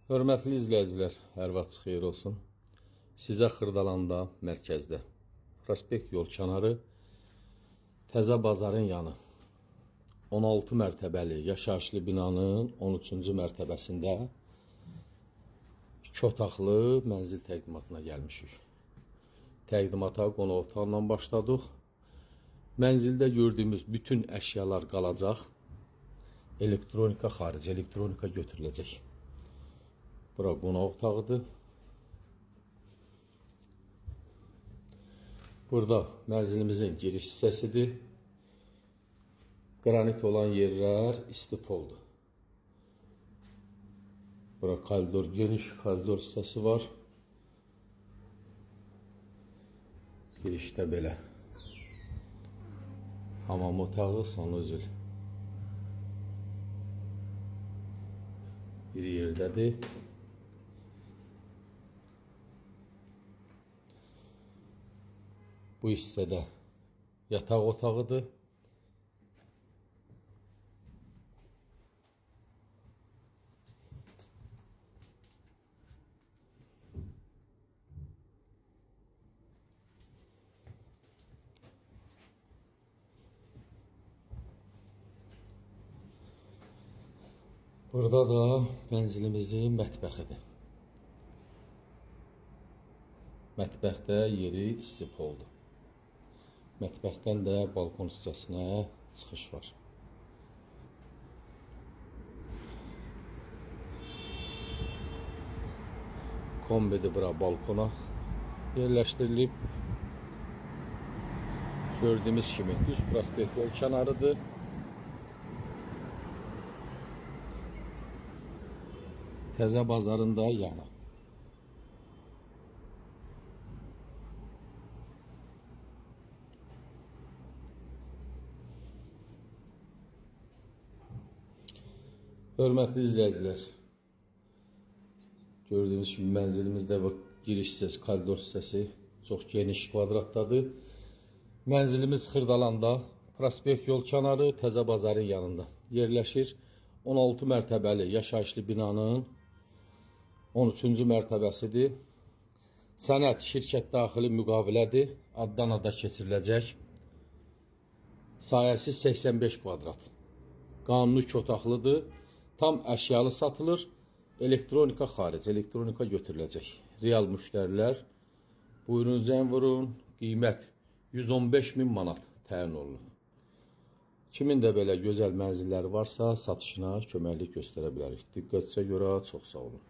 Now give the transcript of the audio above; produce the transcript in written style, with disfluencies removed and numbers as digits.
Hörmətli izləyicilər, hər vaxt xeyir olsun. Sizə Xırdalanda, mərkəzdə, prospekt yol kənarı, Təzə bazarın yanı, 16 mərtəbəli yaşayışlı binanın 13-cü mərtəbəsində 2 otaqlı mənzil təqdimatına gəlmişik. Təqdimata qonaq otağından başladıq. Mənzildə gördüyümüz bütün əşyalar qalacaq. Elektronika xarici, elektronika götürüləcək. Bura qonaq otağıdır. Burada mənzilimizin giriş hissəsidir. Qranit olan yerlər istipoldur. Bura koridor, geniş koridor hissəsi var. Girişdə belə. Hamam otağı, sanuzil. Bir yerdədir. Bu hissədə yataq otağıdır. Burada da mənzilimizin mətbəxidir. Mətbəxdə yeri istipoldur. Mətbəxdən də balkon hissəsinə çıxış var. Kombidir bura balkona yerləşdirilib. Gördüyümüz kimi düz prospekt yol kənarıdır. Təzə bazarın da yanı. Hörmətli izləyicilər, gördüyünüz kimi mənzilimizdə bu giriş hissəsi, koridor hissəsi çox geniş kvadratdadır. Mənzilimiz Xırdalanda, prospekt yol kənarı, Təzə bazarın yanında yerləşir. 16 mərtəbəli yaşayışlı binanın 13-cü mərtəbəsidir. Sənəd şirkət daxili müqavilədir. Addan ada keçiriləcək. Sahəsi 85 kvadrat. Qanuni 2 otaqlıdır. Tam əşyalı satılır. Elektronika xaric, elektronika götürüləcək. Real müştərilər, buyurun zəng vurun. Qiymət 115 min manat təyin olunub. Kimin də belə gözəl mənzilləri varsa, satışına köməklik göstərə bilərik. Diqqətinizə görə çox sağ olun.